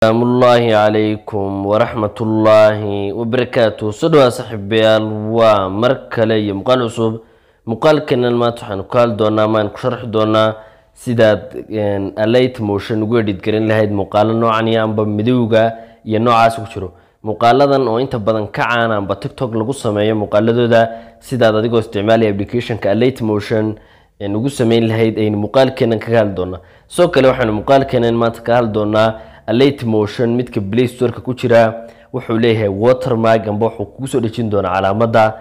Asalaamullaahi calaykum waraxmatullaahi wabarakaatu. Soo dhawaa saaxiibayaal, waa mar kale iyo muuqaal cusub. Muuqaalkenan maanta waxaanu ka hadli doonaa ama aan ku sharxi doonaa sidaad Alight Motion ugu edit garin lahayd muuqaalo noocan iyo amba midowga iyo noocaas ku jiro. Muuqaaladan oo inta badan ka caana amba TikTok lagu sameeyo muuqaaladooda, sidaad adigoo isticmaalaya applicationka Alight Motion ugu sameyn lahayd aynu muuqaalkeenan kaga hadli doonaa. Sidoo kale waxaanu muuqaalkeenan maanta ka hadli doonaa Alight Motion midka Play Store-ka ku jira wuxuu leeyahay watermark amba wuxuu kugu soo dhejin doonaa calaamada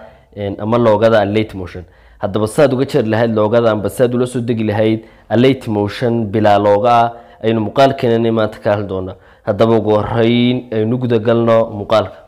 ama loogada Alight Motion. Haddaba saad uga jari lahayd loogada amba saad ula soo degi lahayd Alight Motion bilaa looga ah aynu muuqaalkeenan maanta ka hadli doonaa. Haddaba ugu horeyn aynu guda galno muuqaalka.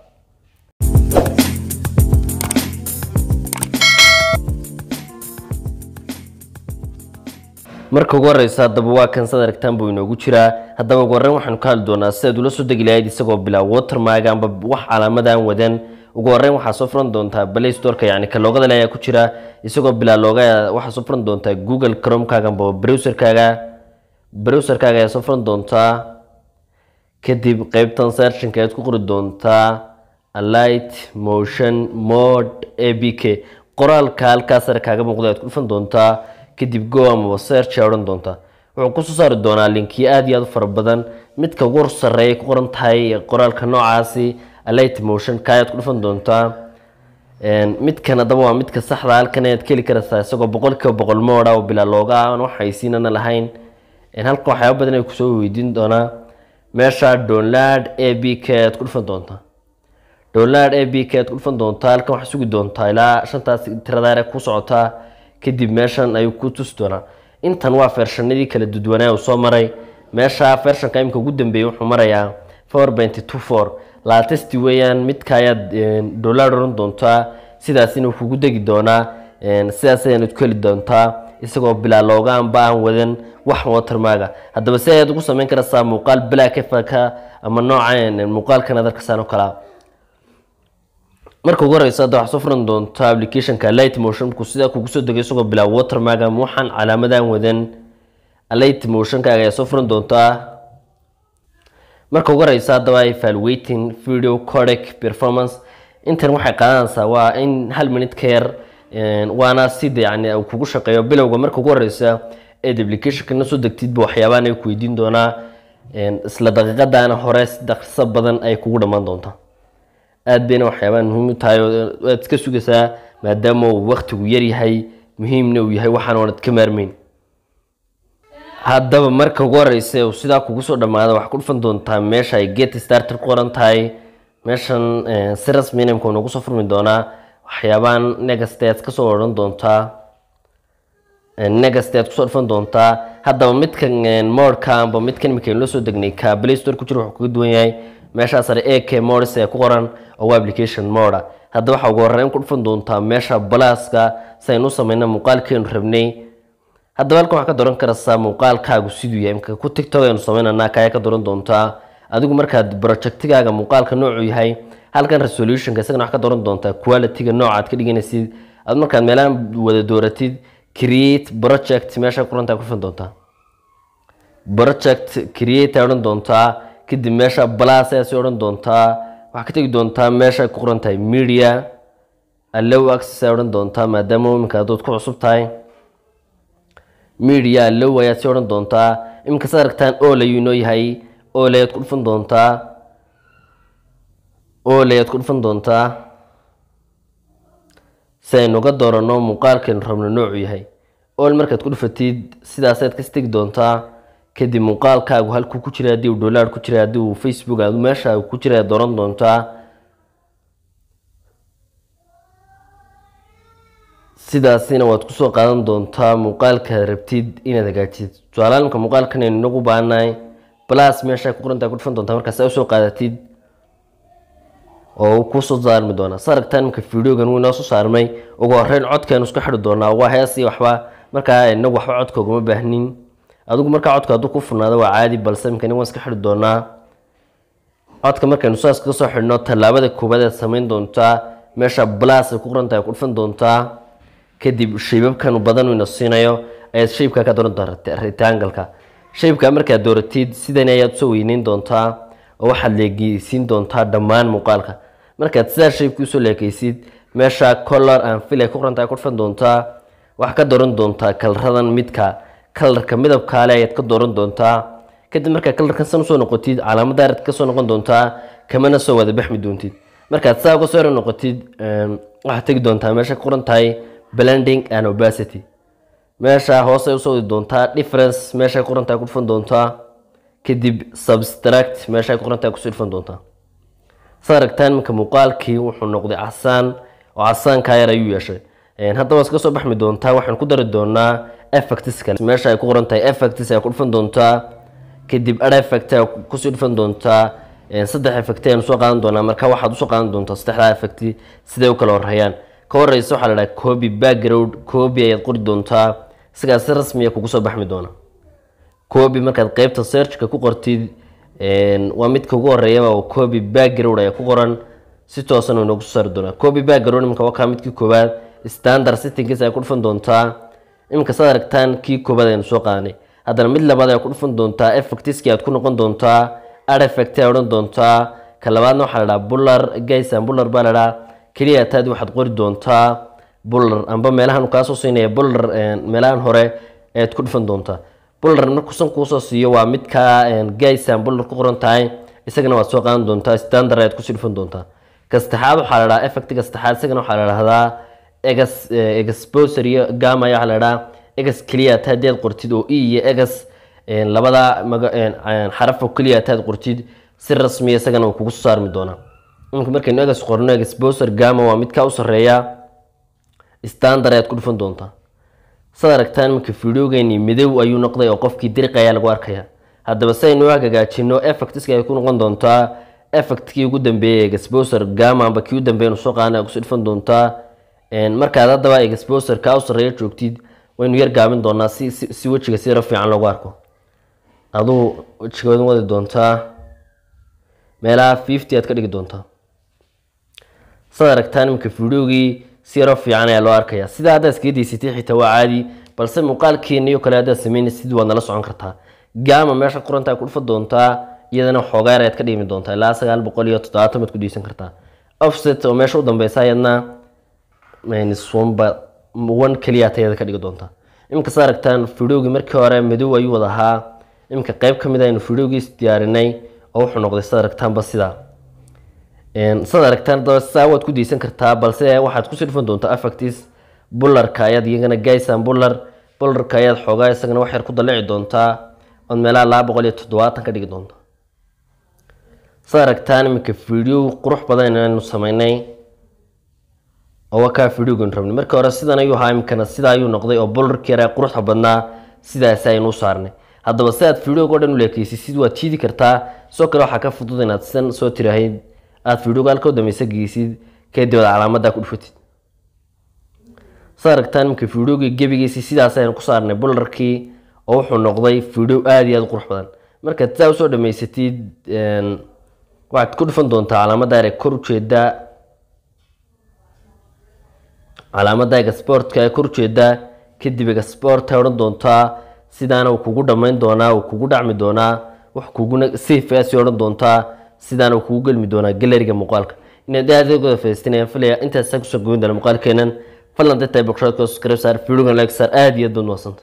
Marka ugu horeysa haddaba waa kan sad aragtaan buu inoogu jiraa. Haddaba ugu horreyn waxaanu ka hadli doonaa sidaad ula soo degi lahayd isagoo bilaa watermark amba wax calaamad aan wadan. Ugu horreyn waxaa soo furan doontaa Play Store-ka, yacni ka loogada leh ayaa ku jira isagoo bilaa looga. Waxaa soo furan doontaa Google Chrome-kaaga amba browser-kaaga. Browser-kaaga ayaa soo furan doontaa. Kadib qeybtan searching-ka ayaad ku qori doontaa Alight Motion Mod APK. Qoraalka halkaas sare kaaga muuqda ayaad ku dhufan doontaa. Kadib go amaba search ayaa odhan doontaa. Wuxuu kusoo saari doonaa linkiyo aad iyo aad u fara badan. Midka ugu sarreeya ku qoran tahay qoraalka noocaasi Alight Motion ka ayaad ku dhufan doontaa. Midkan haddaba waa midka saxda. Halkan ayaad ka heli karaysaa isagoo 100% mod ah oo bilaa looga ah, aan wax haysiinana lahayn. Halka waxyaabo badan ay kusoo weydiin doonaa. Meesha download APK ayaad ku dhufan doontaa. Download APK ayaad ku dhufan doontaa. Halkan waxaad sugi doontaa ilaa shantaas tiradaare ku socotaa. Kadib meeshan ayuu ku tusi doonaa. Intan waa versionadii kala duwanaa uu soo maray. Meesha versionka imika ugu dambeeyay wuxuu marayaa 4.24, latest weeyaan. Midka ayaad download oran doontaa, sidaasina wuu kugu degi doonaa. Sidaas ayaad ku heli doontaa isagoo bilaa looga amba aan wadan wax watermark. Haddaba si ayaad ugu sameyn karaysaa muuqaal black effect ama nooca muuqaalkan aad arkaysaan oo kale. Marka ugu horeysa hadda waxaad soo furan doontaa applicationka Alight Motion. Markuu sidaa kugu soo degay isagoo bilaa watermark ama waxaan calaamadaan wadan, Alight Motion-kaaga ayaa soo furan doontaa. Marka ugu horeysa haddaba evaluating video codec performance, intan waxay qaadanaysaa waa in hal minute ka yar, waana sida yacni uu kugu shaqeeyo bilowga. Marka ugu horeysa eed applicationka soo degtidba waxyaabahan ay ku weydiin doonaa, isla daqiiqadaana hore si dhaqso badan ay kugu dhammaan doontaa. Aad bayna waxyaabahan muhiim u tahay oo waad iska sugaysaa maadaama uu waqtigu yar yahay, muhiimna uu yahay, waxaan oonad ka maarmeyn. Haddaba marka ugu horeysa uu sidaa kugu soo dhamaado, waxaad ku dhufan doontaa meesha ay get started ku qoran tahay. Meeshan si rasmi imika noogu soo furmi doonaa. Waxyaabahan next ayaad kasoo odhan doontaa, next ayaad kusoo dhufan doontaa. Haddaba midkan modka amba midkan imika aynu la soo degnay ka Play Store ku jiro wuxuu kaga duwan yahay meeshaa sare AK mods ee ku qoran oo waa application mod ah. Haddaba waxaa ugu horreyn ku dhufan doontaa meesha pluska si aynu u sameyno muuqaalkeenu rabnay. Haddaba halkan waxaa ka dooran karaysaa muuqaalkaagu siduu yahay. Imika ku TikTok aynu sameynanaa, kaya ka dooran doontaa adigu markaad projectigaaga muuqaalka noocuu yahay. Halkan resolutionka isagana waxaa ka dooran doontaa quality-ga nooca aad ka dhiganaysid. Aad markaad meelahan wada dooratid, create project meesha ku qorantaa ku dhufan doontaa. Project create ay odhan doontaa. Kadib meesha plus ayaa sii odhan doontaa. Waxaa ka tegi doontaa meesha ay ku qoran tahay media. Allow access ay odhan doontaa maadaama iminka haddaad ku cusub tahay. Media allow ayaad sii odhan doontaa. Iminka sad aragtaan all ayuu inoo yahay. All ayaad ku dhufan doontaa. All ayaad ku dhufan doontaa si aynu uga dooranno muuqaalkaynu rabno noocuu yahay. All markaad ku dhufatid, sidaasaad kasi tegi doontaa. Kadib muuqaalkaagu halkuu ku jira, haddii uu download ku jira, haddii uu Facebook aad meesha ku jira ayaad dooran doontaa. Sidaasina waad kusoo qaadan doontaa muuqaalkaad rabtid inaad hagaajisid. Tusaalahaan imika muuqaalkan aynu inagu baahannahay, plus meesha ku qorantaa ku dhufan doontaa. Markaas aad usoo qaadatid oo uu kusoo saarmi doonaa. Sa aragtaan imika videogan wuu inoo soo saarmay. Ugu horreyn codkaanu isku xidhi doonaa. Waa hees iyo waxba, markaa inagu waxba codka ugama baahnin. Adigu markaa codka hadduu ku furnaado waa caadi, balse imika nin waan iska xidhi doonaa codka. Markaynu saas kaga soo xidhno, tallaabada koowaad aad samayn doontaa, meesha plus ay ku qoran tahay ku dhufan doontaa. Kadib shape-abkan badan uu ina siinayo ayaad shape-ka ka dooran doontaa, rectangle-ka. Shape-ka markaad dooratid, sidan ayaad usoo weyneyn doontaa. Oo waxaad leegeysiin doontaa dhammaan muuqaalka. Markaad sidaa shape usoo leekeysid, meesha color and fill ay ku qoran tahay ku dhufan doontaa. Waxaad ka dooran doontaa colorradan, midka colorka midabkaale ayaad ka dooran doontaa. Kadib markaa colorkan san usoo noqotid, calaamadda ayaad kasoo noqon doontaa, kamana soo wada baxmi doontid. Markaad saa uga soo yara noqotid, waxaad tegi doontaa meesha ku qoran tahay blending and opacity. Meesha hoose usoo wadi doontaa, difference meesha ku qoran tahay ku dhufan doontaa, kadib subtract meesha ku qoran tahay kusoo dhufan doontaa. Sa aragtaan, iminka muuqaalkii wuxuu noqday casaan oo casaankaa yar ayuu yeeshay. Haddaba iska soo baxmi doontaa. Waxaan ku dari doonaa effects kale. Meesha ay ku qoran tahay effects ayaa ku dhufan doontaa, kadib add effect ayaa kusii dhufan doontaa. Saddex effect ayaan soo qaadan doonaa. Marka waxaad usoo qaadan doontaa saddexdaa effect siday u kala horeeyaan. Ka horeysa waxaa la dhaha copy background. Copy ayaad qori doontaa, isagaa si rasmiya kugu soo baxmi doona. Copy markaad qeybta searchka ku qortid, waa midka ugu horeeyaba oo copy background ayaa ku qoran, si toosan inoogu soo saari doonaa copy background. Iminka waa kaa midkii koowaad. Standard settings ayaa ku dhufan doontaa. Iminka saad aragtaan, kii koowaad aynu soo qaadanay. Haddana mid labaad ayaa ku dhufan doontaa, effectskii aad ku noqon doontaa, add effect ayaa odhan doontaa. Ka labaadna waxaa la dhahaa blur, Gaussian blur baa la dhahaa. Keliya taadi waxaad qori doontaa blur, amba meelahan uu kaasoo siinaya blur, meelahan hore ayaad ku dhufan doontaa. Blur markuusan kuusoo siiyo, waa midka Gaussian blur ku qoran tahay, isagana waad soo qaadan doontaa, standard ayaad kusii dhufan doontaa. Ka saddexaad waxaa la dhahaa effectiga saddexaad, isagana waxaa la dhahdaa egas exposure iyo gamma ayaa waxaa la dhahaa. Egas keliya ta haddii aad qortid oo e iyo egas labada maga xaraf oo keliya taad qortid, si rasmiya isagana uu kugu soo saarmi doonaa. Iminka markaynu egas qorno, exposure gamma waa midka u sarreeya, standard ayaad ku dhufan doontaa. Sad aragtaan, iminka videogeeni madow ayuu noqday oo qofkii diriq ayaa lagu arkaya. Haddaba si aynu u hagaajino, effectska ay ku noqon doontaa, effectkii ugu dambeeyay exposure gamma amba kii u dambeeyay soo qaadana kusoo dhufan doontaa. Markaad haddaba exposure ka u sarreeya joogtid, waynu yar gaabin doonaa si wejiga si yaro fiican loogu arko. Aduu wejiga waad wadi doontaa, meelaha 50 aad ka dhigi doontaa. Sad aragtaan, iminka videogii si yaro fiican ayaa loo arkaya. Sidaa haddaad iskaga daysatay xitaa waa caadi, balse muuqaalkeena iyo kale haddaad sameynaysid, waad nala socon kartaa. Gamma meesha qorantaa ku dhufa doontaa, iyadana xoogaar ayaad ka dhimi doontaa, ilaa 970 baad ku dhiisan kartaa. Offset oo meesha u dambeysa ayadna -1 ba 1 keliya tayada ka dhigi doontaa. Iminka sa aragtaan, videogii markii hore madow ayuu wada ahaa. Iminka qayb ka mid aynu videogii diyaarinay oo wuxuu noqday, sad aragtaanba, sidaa. Sad aragtaan, haddaba saa waad ku daysan kartaa, balse waxaad kusii dhufan doontaa effects, blurka ayaad iyagana Gaussian blur, blurka ayaad xoogaa isagana wax yar ku dalici doontaa, ood meelaha 270 ka dhigi doontaa. Sad aragtaan, iminka video qurux badan aynu sameynay oo waa kaa videogan rabnay. Markii hore sidan ayuu ahaa, iminkana sidaa ayuu noqday oo blurkii yaraa quruxda badnaa sidaas aynu u saarnay. Haddaba si aad videoga o dhan u leekeysid, sid waad jiidi kartaa. Sidoo kale waxaa ka fudud inaad sidan soo tirahayd, aad videoga halka u dambeysa geysid, kadib aad calaamaddaa ku dhufatid. Sa aragtaan, iminka videogii gebigiisii sidaas aynu ku saarnay blurkii oo wuxuu noqday video aada iyo aada u qurux badan. Markaad sidaa usoo dhamaysatid, waxaad ku dhufan doontaa calaamadda yar ee kor ujeeda, calaamadda exportka ee kor ujeeda, kadib export ay odhan doontaa. Sidaana uu kugu dhammayn doonaa, uu kugu dhacmi doonaa, wax kuguna save ayaa sii odhan doontaa, sidaana uu kugu gelmi doonaa galleryga muuqaalka. Inaad aad uga faa'iidaysanayaan filaya. Intaas kusoo goyn doona muuqaalkeenan. Fadlan dadta boqorka subscribe saar, videogan like saar. Aad iyo aad baad mahadsantahay.